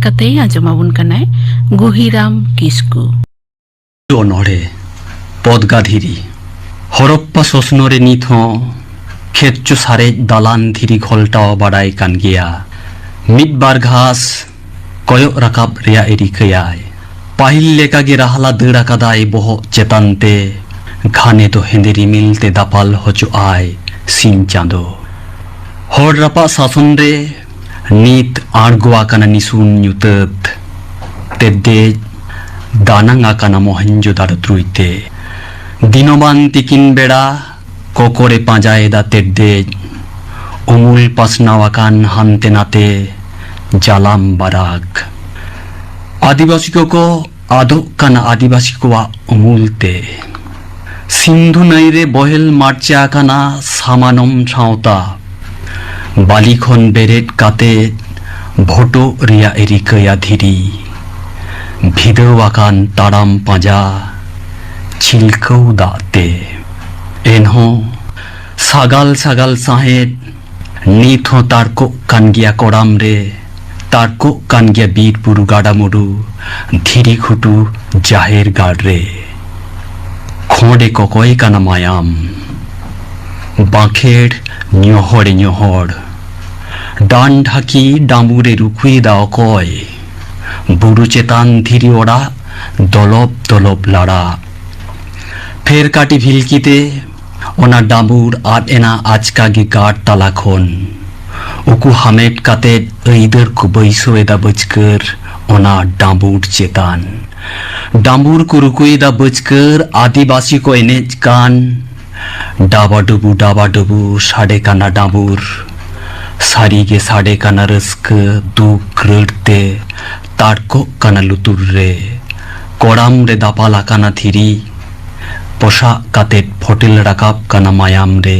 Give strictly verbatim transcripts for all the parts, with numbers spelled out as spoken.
ᱠᱟᱛᱮᱭ ᱟᱸᱡᱚᱢ ᱟᱵᱚᱱ ᱠᱟᱱᱟᱭ ᱜᱩᱦᱤᱨᱟᱢ ᱠᱤᱥᱠᱩ᱾ ᱚᱱᱚᱬᱦᱮ᱾ ᱯᱚᱫᱽᱜᱟ ᱫᱷᱤᱨᱤ᱾ ᱦᱚᱨᱚᱯᱯᱟ ᱥᱚᱥᱱᱚ ᱨᱮ ᱱᱤᱛ ᱦᱚᱸ ᱠᱷᱮᱛ ᱪᱚ ᱥᱟᱨᱮᱡ ᱫᱟᱞᱟᱱ ᱫᱷᱤᱨᱤ ᱜᱷᱚᱞᱴᱟᱣ ᱵᱟᱰᱟᱭ ᱠᱟᱱ ᱜᱮᱭᱟ᱾ ᱢᱤᱫ ᱵᱟᱨ ᱜᱷᱟᱥ ᱠᱚᱭᱚᱜ ᱨᱟᱠᱟᱵ ᱨᱮᱭᱟᱜ ᱮ ᱨᱤᱠᱟᱹᱭᱟᱭ᱾ ᱯᱟᱹᱦᱤᱞ ᱞᱮᱠᱟᱜᱮ ᱨᱟᱦᱞᱟ ᱫᱟᱹᱲ ᱟᱠᱟᱫᱟᱭ ᱵᱚᱦᱚᱜ ᱪᱮᱛᱟᱱ ᱛᱮ, ᱜᱷᱟᱱᱮ ᱫᱚ ᱦᱮᱸᱫᱮ ᱨᱤᱢᱤᱞ ᱛᱮ ᱫᱟᱯᱟᱞ ᱦᱚᱪᱚᱜ ᱟᱭ ᱥᱤᱧ ᱪᱟᱸᱫᱚ᱾ ᱦᱚᱲ ᱨᱟᱯᱟᱜ ᱥᱟᱥᱚᱱ ᱨᱮ ᱱᱤᱛ ᱟᱬᱜᱚ ᱟᱠᱟᱱᱟ ᱱᱤᱥᱩᱱ ᱧᱩᱛᱟᱹᱛ᱾ ᱛᱮᱫᱮᱡ ᱫᱟᱱᱟᱝ ᱟᱠᱟᱱᱟ ᱢᱚᱦᱮᱱᱡᱳᱫᱟᱲᱳ ᱛᱨᱩᱭ ᱛᱮ᱾ ᱫᱤᱱᱚᱢᱟᱱ ᱛᱤᱠᱤᱱ ᱵᱮᱲᱟ ᱠᱚᱠᱚᱨᱮ ᱯᱟᱸᱡᱟᱭᱮᱫᱟ ᱛᱮᱫᱮᱡ᱾ ᱩᱢᱩᱞ ᱯᱟᱥᱱᱟᱣ ᱟᱠᱟᱱ ᱦᱟᱱᱛᱮ ᱱᱟᱛᱮ ᱡᱟᱞᱟᱢ ᱵᱟᱨᱟᱠ᱾ ᱟᱹᱫᱤᱵᱟᱹᱥᱤ ᱠᱚᱠᱚ ᱟᱫᱚᱜ ᱠᱟᱱᱟ ᱟᱹᱫᱤᱵᱟᱹᱥᱤ ᱠᱚᱣᱟᱜ ᱩᱢᱩᱞ ᱛᱮ᱾ ᱥᱤᱱᱫᱷᱩ ᱱᱟᱹᱭ ᱨᱮ ᱵᱚᱦᱮᱞ ᱢᱟᱨᱪᱟ ᱟᱠᱟᱱᱟ ᱥᱟᱢᱟᱱᱚᱢ ᱥᱟᱶᱛᱟ᱾ ᱵᱟᱞᱤ ᱠᱷᱚᱱ ᱵᱮᱨᱮᱫ ᱠᱟᱛᱮ ᱵᱷᱚᱴᱚᱜ ᱨᱮᱭᱟᱜ ᱮ ᱨᱤᱠᱟᱹᱭᱟ ᱫᱷᱤᱨᱤ᱾ ᱵᱷᱤᱫᱟᱹᱣ ᱟᱠᱟᱱ ᱛᱟᱲᱟᱢ ᱯᱟᱸᱡᱟ ᱪᱷᱤᱞᱠᱟᱹᱣ ᱫᱟᱜ ᱛᱮ᱾ ᱮᱱᱦᱚᱸ ᱥᱟᱜᱟᱞ ᱥᱟᱜᱟᱞ ᱥᱟᱸᱦᱮᱫ ᱱᱤᱛ ᱦᱚᱸ ᱛᱟᱨᱠᱚᱜ ᱠᱟᱱ ᱜᱮᱭᱟ ᱠᱚᱲᱟᱢ ᱨᱮ, ᱛᱟᱨᱠᱚᱜ ᱠᱟᱱ ᱜᱮᱭᱟ ᱵᱤᱨ ᱵᱩᱨᱩ ᱜᱟᱰᱟ ᱢᱩᱰᱩ, ᱫᱷᱤᱨᱤ ᱜᱷᱩᱴᱩ ᱡᱟᱦᱮᱨ ᱜᱟᱲ ᱨᱮ᱾ ᱠᱷᱚᱸᱰᱮ ᱠᱚᱠᱚᱭ ᱠᱟᱱᱟ ᱢᱟᱭᱟᱢ, ᱵᱟᱸᱠᱷᱮᱲ ᱧᱚᱦᱚᱲᱮ ᱧᱚᱦᱚᱲ᱾ ᱰᱟᱱ ᱰᱷᱟᱹᱠᱤ ᱰᱟᱸᱵᱩᱨᱮ ᱨᱩᱠᱩᱭᱮᱫᱟ ᱚᱠᱚᱭ? ᱵᱩᱨᱩ ᱪᱮᱛᱟᱱ ᱫᱷᱤᱨᱤ ᱚᱲᱟᱜ ᱫᱚᱞᱚᱵ ᱫᱚᱞᱚᱵ ᱞᱟᱲᱟᱜ᱾ ᱯᱷᱮᱨ ᱠᱟᱹᱴᱤ ᱵᱷᱤᱞᱠᱤ ᱛᱮ ᱚᱱᱟ ᱰᱟᱸᱵᱩᱨ ᱟᱫ ᱮᱱᱟ ᱟᱪᱠᱟ ᱜᱮ ᱜᱟᱲ ᱛᱟᱞᱟ ᱠᱷᱚᱱ᱾ ᱩᱠᱩ ᱦᱟᱢᱮᱴ ᱠᱟᱛᱮ ᱟᱹᱭᱫᱟᱹᱨ ᱠᱚ ᱵᱟᱹᱭᱥᱟᱹᱣ ᱮᱫᱟ ᱵᱟᱹᱪᱠᱟᱹᱨ ᱚᱱᱟ ᱰᱟᱸᱵᱩᱨ ᱪᱮᱛᱟᱱ᱾ ᱰᱟᱸᱵᱩᱨ ᱠᱚ ᱨᱩᱠᱩᱭᱮᱫᱟ ᱵᱟᱹᱪᱠᱟᱹᱨ, ᱟᱹᱫᱤᱵᱟᱹᱥᱤ ᱠᱚ ᱮᱱᱮᱡ ᱠᱟᱱ᱾ ᱰᱟᱵᱟᱰᱩᱵᱩ ᱰᱟᱵᱟᱰᱩᱵᱩ ᱥᱟᱰᱮ ᱠᱟᱱᱟ ᱰᱟᱸᱵᱩᱨ᱾ ᱥᱟᱹᱨᱤ ᱜᱮ ᱥᱟᱰᱮ ᱠᱟᱱᱟ ᱨᱟᱹᱥᱠᱟᱹ ᱫᱩᱠ ᱨᱟᱹᱲ ᱛᱮ᱾ ᱛᱟᱨᱠᱚᱜ ᱠᱟᱱᱟ ᱞᱩᱛᱩᱨ ᱨᱮ᱾ ᱠᱚᱲᱟᱢ ᱨᱮ ᱫᱟᱯᱟᱞ ᱟᱠᱟᱱᱟ ᱫᱷᱤᱨᱤ᱾ ᱯᱚᱥᱟᱜ ᱠᱟᱛᱮ ᱯᱷᱚᱴᱮᱞ ᱨᱟᱠᱟᱵ ᱠᱟᱱᱟ ᱢᱟᱭᱟᱢ ᱨᱮ᱾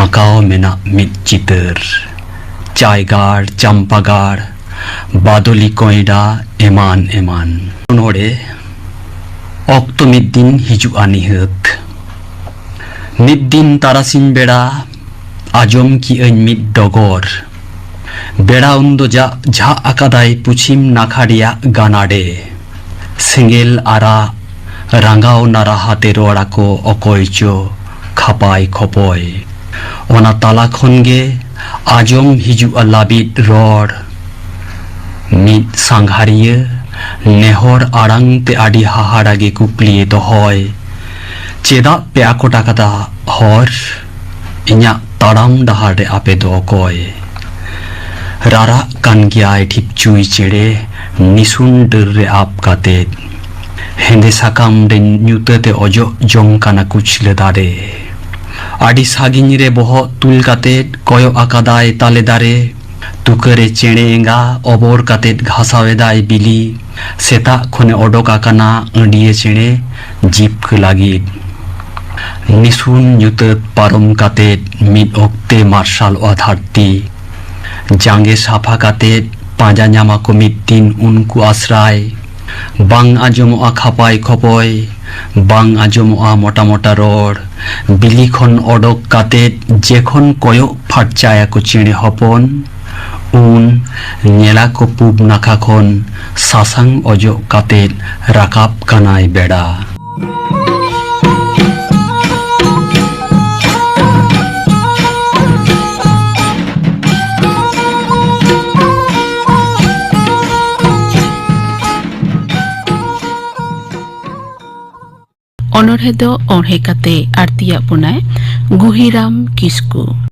ᱟᱸᱠᱟᱣ ᱢᱮᱱᱟᱜ ᱢᱤᱫ ᱪᱤᱛᱟᱹᱨ᱾ ᱪᱟᱭᱜᱟᱲ, ᱪᱟᱢᱯᱟᱜᱟᱲ, ᱵᱟᱫᱚᱞᱤ ᱠᱚᱭᱰᱟ, ᱮᱢᱟᱱ ᱮᱢᱟᱱ᱾ ᱚᱱᱚᱬᱦᱮ᱾ ᱚᱠᱛᱚ ᱢᱤᱫ ᱫᱤᱱ ᱦᱤᱡᱩᱜᱼᱟ ᱱᱤᱦᱟᱹᱛ᱾ ᱢᱤᱫ ᱫᱤᱱ ᱛᱟᱨᱟᱥᱤᱧ ᱵᱮᱲᱟ ᱟᱸᱡᱚᱢ ᱠᱮᱜᱼᱟᱹᱧ ᱢᱤᱫ ᱰᱚᱜᱚᱨ᱾ ᱵᱮᱲᱟ ᱩᱱ ᱫᱚ ᱡᱟᱜ ᱡᱷᱟᱜ ᱟᱠᱟᱫᱟᱭ ᱯᱩᱪᱷᱤᱢ ᱱᱟᱠᱷᱟ ᱨᱮᱭᱟᱜ ᱜᱟᱱᱟᱰᱮ᱾ ᱥᱮᱸᱜᱮᱞ ᱟᱨᱟᱜ ᱨᱟᱸᱜᱟᱣ ᱱᱟ ᱨᱟᱦᱟ ᱛᱮ ᱨᱚᱲ ᱟᱠᱚ ᱚᱠᱚᱭ ᱪᱚ ᱠᱷᱟᱯᱟᱭ ᱠᱷᱚᱯᱚᱭ᱾ ᱚᱱᱟ ᱛᱟᱞᱟ ᱠᱷᱚᱱ ᱜᱮ ᱟᱸᱡᱚᱢ ᱦᱤᱡᱩᱜᱼᱟ ᱞᱟᱹᱵᱤᱫ ᱨᱚᱲ᱾ ᱢᱤᱫ ᱥᱟᱸᱜᱷᱟᱨᱤᱭᱟᱹ ᱱᱮᱦᱚᱨ ᱟᱲᱟᱝ ᱛᱮ ᱟᱹᱰᱤ ᱦᱟᱦᱟᱲᱟ ᱜᱮ ᱠᱩᱠᱞᱤᱭᱮ ᱫᱚᱦᱚᱭ, "ᱪᱮᱫᱟᱜ ᱯᱮ ᱟᱠᱚᱴ ᱟᱠᱟᱫᱟ ᱦᱚᱨ? ᱤᱧᱟᱜ ᱛᱟᱲᱟᱢ ᱰᱟᱦᱟᱨ ᱨᱮ ᱟᱯᱮ ᱫᱚ ᱚᱠᱚᱭ?" ᱨᱟᱨᱟᱜ ᱠᱟᱱ ᱜᱮᱭᱟᱭ ᱰᱷᱤᱯᱪᱩᱭ ᱪᱮᱬᱮ ᱱᱤᱥᱩᱱ ᱰᱟᱹᱨ ᱨᱮ ᱟᱵ ᱠᱟᱛᱮ᱾ ᱦᱮᱸᱫᱮ ᱥᱟᱠᱟᱢ ᱨᱮ ᱧᱩᱛᱟᱹᱛᱮ ᱚᱡᱚᱜ ᱡᱚᱝ ᱠᱟᱱᱟ ᱠᱩᱪᱞᱟᱹ ᱫᱟᱨᱮ᱾ ᱟᱹᱰᱤ ᱥᱟᱺᱜᱤᱧ ᱨᱮ ᱵᱚᱦᱚᱜ ᱛᱩᱞ ᱠᱟᱛᱮ ᱠᱚᱭᱚᱜ ᱟᱠᱟᱫᱟᱭ ᱛᱟᱞᱮ ᱫᱟᱨᱮ᱾ ᱛᱩᱠᱟᱹᱨᱮ ᱪᱮᱬᱮ ᱮᱸᱜᱟ ᱚᱵᱚᱨ ᱠᱟᱛᱮ ᱜᱷᱟᱥᱟᱣ ᱮᱫᱟᱭ ᱵᱤᱞᱤ᱾ ᱥᱮᱛᱟᱜ ᱠᱷᱚᱱᱮ ᱚᱰᱚᱠ ᱟᱠᱟᱱᱟ ᱟᱹᱰᱤᱭᱟᱹ ᱪᱮᱬᱮ ᱡᱤᱵᱽᱠᱟᱹ ᱞᱟᱹᱜᱤᱫ᱾ ᱱᱤᱥᱩᱱ ᱧᱩᱛᱟᱹᱛ ᱯᱟᱨᱚᱢ ᱠᱟᱛᱮ ᱢᱤᱫ ᱚᱠᱛᱮ ᱢᱟᱨᱥᱟᱞᱚᱜᱼᱟ ᱫᱷᱟᱹᱨᱛᱤ᱾ ᱡᱟᱸᱜᱮ ᱥᱟᱯᱷᱟ ᱠᱟᱛᱮ ᱯᱟᱸᱡᱟ ᱧᱟᱢᱟ ᱠᱚ ᱢᱤᱫ ᱫᱤᱱ ᱩᱱᱠᱩ ᱟᱥᱨᱟᱭ᱾ ᱵᱟᱝ ᱟᱸᱡᱚᱢᱚᱜᱼᱟ ᱠᱷᱟᱯᱟᱭ ᱠᱷᱚᱯᱚᱭ, ᱵᱟᱝ ᱟᱸᱡᱚᱢᱚᱜᱼᱟ ᱢᱚᱴᱟ ᱢᱚᱴᱟ ᱨᱚᱲ᱾ ᱵᱤᱞᱤ ᱠᱷᱚᱱ ᱚᱰᱚᱠ ᱠᱟᱛᱮ ᱡᱮᱠᱷᱚᱱ ᱠᱚᱭᱚᱜ ᱯᱷᱟᱨᱪᱟᱭᱟᱠᱚ ᱪᱮᱬᱮ ᱦᱚᱯᱚᱱ, ᱩᱱ ᱧᱮᱞᱟᱠᱚ ᱯᱩᱵ ᱱᱟᱠᱷᱟ ᱠᱷᱚᱱ ᱥᱟᱥᱟᱝ ᱚᱡᱚᱜ ᱠᱟᱛᱮ ᱨᱟᱠᱟᱵ ᱠᱟᱱᱟᱭ ᱵᱮᱲᱟ᱾ ᱚᱱᱚᱬᱦᱮ ᱫᱚ ᱚᱬᱦᱮ ᱠᱟᱛᱮ ᱟᱨᱛᱤᱭᱟᱜ ᱵᱚᱱᱟᱭ ᱜᱩᱦᱤᱨᱟᱢ ᱠᱤᱥᱠᱩ᱾